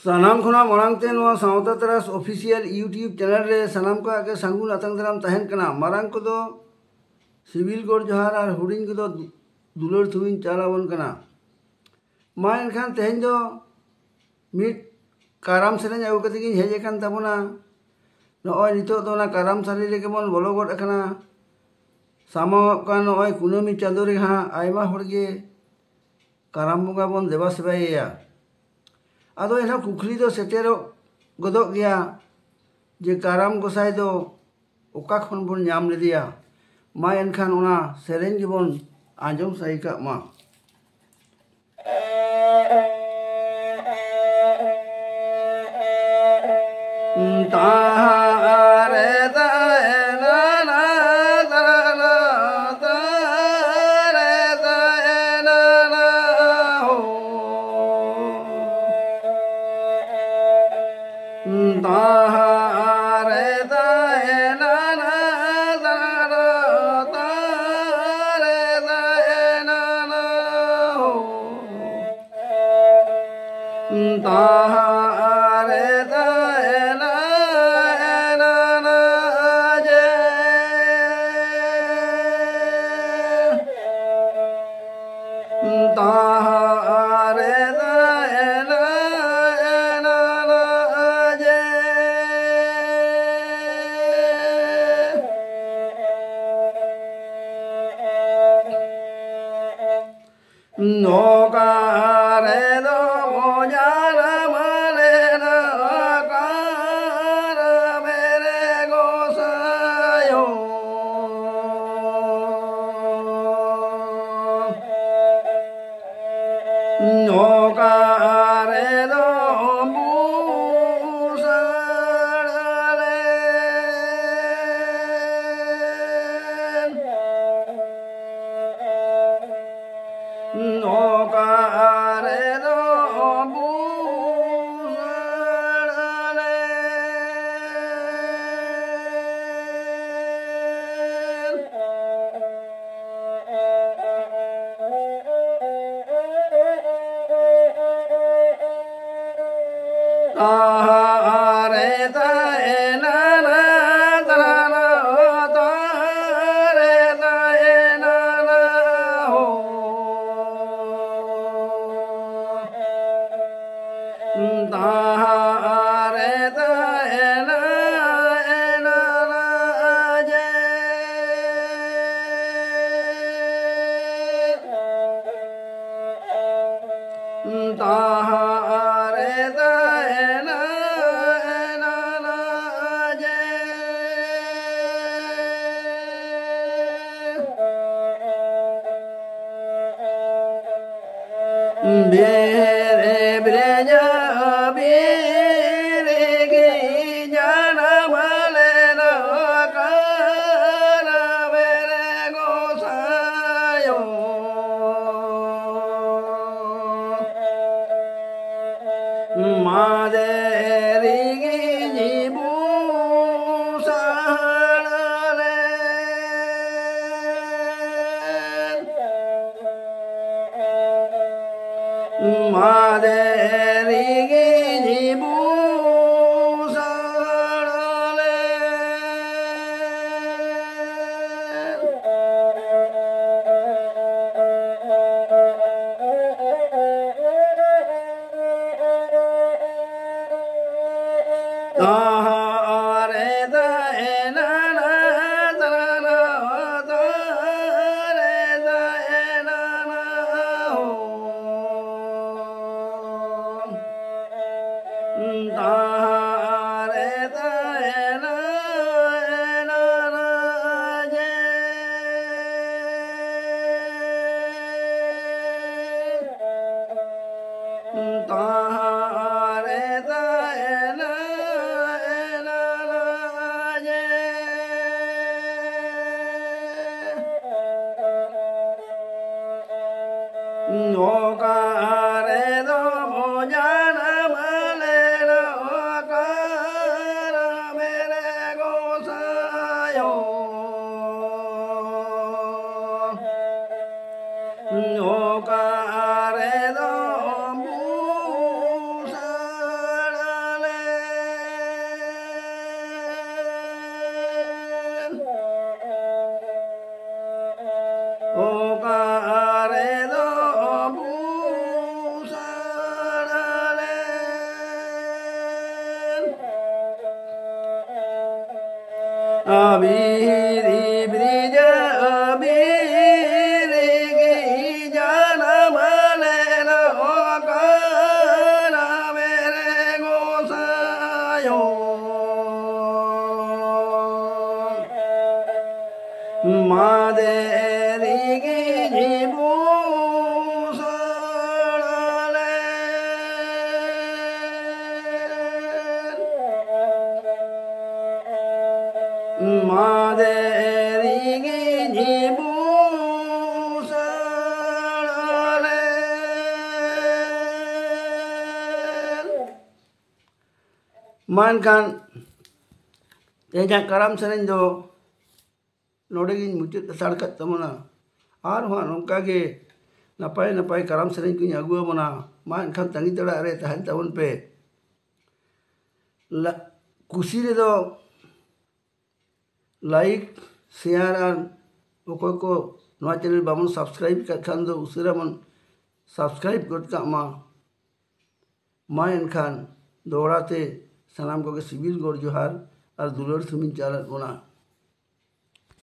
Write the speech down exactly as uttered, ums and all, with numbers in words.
ᱥᱟᱱᱟᱢ ᱠᱷᱚᱱᱟᱜ ᱢᱟᱲᱟᱝ ᱛᱮ ᱱᱚᱣᱟ ᱥᱟᱶᱛᱟ ᱛᱟᱨᱟᱥ official YouTube channel ᱨᱮ ᱥᱟᱱᱟᱢ ᱠᱚᱣᱟᱜ ᱜᱮ ᱥᱟᱹᱜᱩᱱ ᱟᱛᱟᱝ ᱫᱟᱨᱟᱢ ᱛᱟᱦᱮᱱ ᱠᱟᱱᱟ᱾ ᱢᱟᱨᱟᱝ ᱠᱚᱫᱚ ᱥᱤᱵᱤᱞ ᱜᱚᱰ ᱡᱚᱦᱟᱨ ᱟᱨ ᱦᱩᱰᱤᱧ ᱠᱚᱫᱚ ᱫᱩ-, ᱫᱩᱞᱟᱹᱲ ᱛᱷᱩᱢᱤᱧ ᱪᱟᱞ ᱟᱵᱚᱱ ᱠᱟᱱᱟ᱾ ᱢᱟ ᱮᱱᱠᱷᱟᱱ ᱛᱮᱦᱮᱧ ᱫᱚ ᱢᱤᱫ ᱠᱟᱨᱟᱢ ᱥᱮᱨᱮᱧ ᱟᱹᱜᱩ ᱠᱟᱛᱮ ᱜᱤᱧ ᱦᱮᱡ ᱟᱠᱟᱱ ᱛᱟᱵᱚᱱᱟ᱾ ᱱᱚᱜᱼᱚᱭ ᱱᱤᱛᱚᱜ ᱫᱚ ᱚᱱᱟ ᱠᱟᱨᱟᱢ ᱥᱟᱹᱨᱤ ᱨᱮᱜᱮ ᱵᱚᱱ ᱵᱚᱞᱚ ᱜᱚᱫ ᱟᱠᱟᱱᱟ᱾ ᱥᱟᱢᱟᱝᱚᱜ ᱠᱟᱱ ᱱᱚᱜᱼᱚᱭ ᱠᱩᱱᱟᱹᱢᱤ ᱪᱟᱸᱫᱳ ᱨᱮ ᱦᱟᱸᱜ ᱟᱭᱢᱟ ᱦᱚᱲ ᱜᱮ ᱠᱟᱨᱟᱢ ᱵᱚᱸᱜᱟ ᱵᱚᱱ ᱫᱮᱵᱟ ᱥᱮᱵᱟᱭᱮᱭᱟ᱾ ᱟᱫᱚ ᱮᱱᱦᱚᱸ ᱠᱩᱠᱞᱤ ᱫᱚ ᱥᱮᱴᱮᱨᱚᱜ ᱜᱚᱫᱚᱜ ᱜᱮᱭᱟ ᱡᱮ ᱠᱟᱨᱟᱢ ᱜᱚᱸᱥᱟᱭ ᱫᱚ ᱚᱠᱟ ᱠᱷᱚᱱ ᱵᱚᱱ ᱧᱟᱢ ᱞᱮᱫᱮᱭᱟ? ᱢᱟ ᱮᱱᱠᱷᱟᱱ ᱚᱱᱟ ᱥᱮᱨᱮᱧ ᱜᱮᱵᱚᱱ ᱟᱸᱡᱚᱢ ᱥᱟᱹᱭ ᱠᱟᱜ ᱢᱟ᱾ ᱱᱚᱠᱟ ᱨᱮᱫᱚ ᱢᱚᱡᱟ ᱨᱟᱢᱟᱞᱮ ᱟᱦᱟᱨᱮ ᱛᱟᱦᱮᱱᱟ ᱱᱟ ᱛᱟᱨᱟᱱᱟ ᱛᱟᱦᱟᱨᱮ ᱛᱟᱦᱮᱱᱟ ᱱᱟ ᱦᱳ᱾ ᱛᱟᱦᱟᱨᱮ ᱛᱟᱦᱮᱱᱟ ᱮᱱᱟ ᱱᱟ ᱡᱮ᱾ ᱛᱟᱦᱟᱨᱮ ᱛᱟᱦᱮᱱᱟ ᱮᱱᱟ ᱱᱟ ᱡᱮ᱾ ᱵᱮᱨᱮ ᱵᱨᱮᱡᱟ ᱵᱮᱨᱮ ᱜᱮ ᱡᱟᱱᱟᱢ ᱞᱮᱱᱟ ᱠᱟᱨᱟ ᱵᱮᱨᱮ ᱜᱚᱸᱥᱟᱭᱚ᱾ ᱢᱟᱫᱮ ᱨᱤᱜᱤ ᱡᱤᱵᱩ ᱥᱟᱦᱟᱲ ᱨᱮ᱾ ᱢᱟᱫᱮ ᱨᱤᱜᱤ ᱡᱤᱵᱩ ᱥᱟᱦᱟᱲ ᱨᱮ᱾ ᱛᱟᱦᱟᱨᱮ ᱛᱟᱦᱮᱱᱟ ᱱᱟ ᱛᱟᱨᱟᱱᱟ ᱛᱟᱦᱟᱨᱮ ᱛᱟᱦᱮᱱᱟ ᱱᱟ ᱦᱳ᱾ ᱛᱟᱦᱟᱨᱮ ᱛᱟᱦᱮᱱᱟ ᱮᱱᱟ ᱱᱟ ᱡᱮ᱾ ᱛᱟᱦᱟᱨᱮ ᱛᱟᱦᱮᱱᱟ ᱮᱱᱟ ᱱᱟ ᱡᱮ᱾ ᱚᱠᱟ ᱨᱮᱫᱚ ᱵᱚ ᱡᱟᱱᱟᱢ ᱞᱮᱱᱟ, ᱚᱠᱟ ᱨᱮ ᱢᱮᱨᱮ ᱜᱚᱸᱥᱟᱭᱚ? ᱚᱠᱟ ᱨᱮᱫᱚ ᱟᱵᱤᱨ ᱤᱵᱨᱤᱡᱟ ᱟᱵᱤᱨ ᱜᱮ ᱡᱟᱱᱟᱢ ᱞᱮᱱᱟ ᱚᱠᱟᱱᱟ ᱢᱮᱨᱮ ᱜᱚᱸᱥᱟᱭᱚ᱾ ᱢᱟᱫᱮ ᱨᱤᱜᱤ ᱡᱤᱵᱩ ᱥᱟᱲᱟ ᱞᱮᱱ᱾ ᱢᱟᱫᱮ ᱨᱤᱜᱤ ᱡᱤᱵᱩ ᱥᱟᱲᱟ ᱞᱮᱱ᱾ ᱢᱟ ᱮᱱᱠᱷᱟᱱ ᱛᱮᱦᱮᱧᱟᱜ ᱠᱟᱨᱟᱢ ᱥᱮᱨᱮᱧ ᱫᱚ ᱱᱚᱰᱮ ᱜᱤᱧ ᱢᱩᱪᱟᱹᱫ ᱦᱟᱛᱟᱲ ᱠᱟᱜ ᱛᱟᱵᱚᱱᱟ᱾ ᱟᱨᱦᱚᱸ ᱱᱚᱝᱠᱟ ᱜᱮ ᱱᱟᱯᱟᱭ ᱱᱟᱯᱟᱭ ᱠᱟᱨᱟᱢ ᱥᱮᱨᱮᱧ ᱠᱚᱧ ᱟᱹᱜᱩ ᱟᱵᱚᱱᱟ᱾ ᱢᱟ ᱮᱱᱠᱷᱟᱱ ᱛᱟᱺᱜᱤ ᱛᱟᱲᱟᱜ ᱨᱮ ᱛᱟᱦᱮᱱ ᱛᱟᱵᱚᱱ ᱯᱮ᱾ ᱞᱟ-, ᱠᱩᱥᱤ ᱨᱮᱫᱚ ᱞᱟᱭᱤᱠ, ᱥᱮᱭᱟᱨ ᱟᱨ ᱚᱠᱚᱭ ᱠᱚ ᱱᱚᱣᱟ ᱪᱮᱱᱮᱞ ᱵᱟᱵᱚᱱ ᱥᱟᱵᱥᱠᱨᱟᱭᱤᱵ ᱠᱟᱜ ᱠᱷᱟᱱ ᱫᱚ ᱩᱥᱟᱹᱨᱟ ᱵᱚᱱ ᱥᱟᱵᱥᱠᱨᱟᱭᱤᱵ ᱜᱚᱫ ᱠᱟᱜ ᱢᱟ᱾ ᱢᱟ ᱮᱱᱠᱷᱟᱱ ᱫᱚᱦᱲᱟ ᱛᱮ ᱥᱟᱱᱟᱢ ᱠᱚᱜᱮ ᱥᱤᱵᱤᱞ ᱜᱚᱰ ᱡᱚᱦᱟᱨ ᱟᱨ ᱫᱩᱞᱟᱹᱲ ᱥᱩᱢᱤᱧ ᱪᱟᱞᱟᱫ ᱵᱚᱱᱟ᱾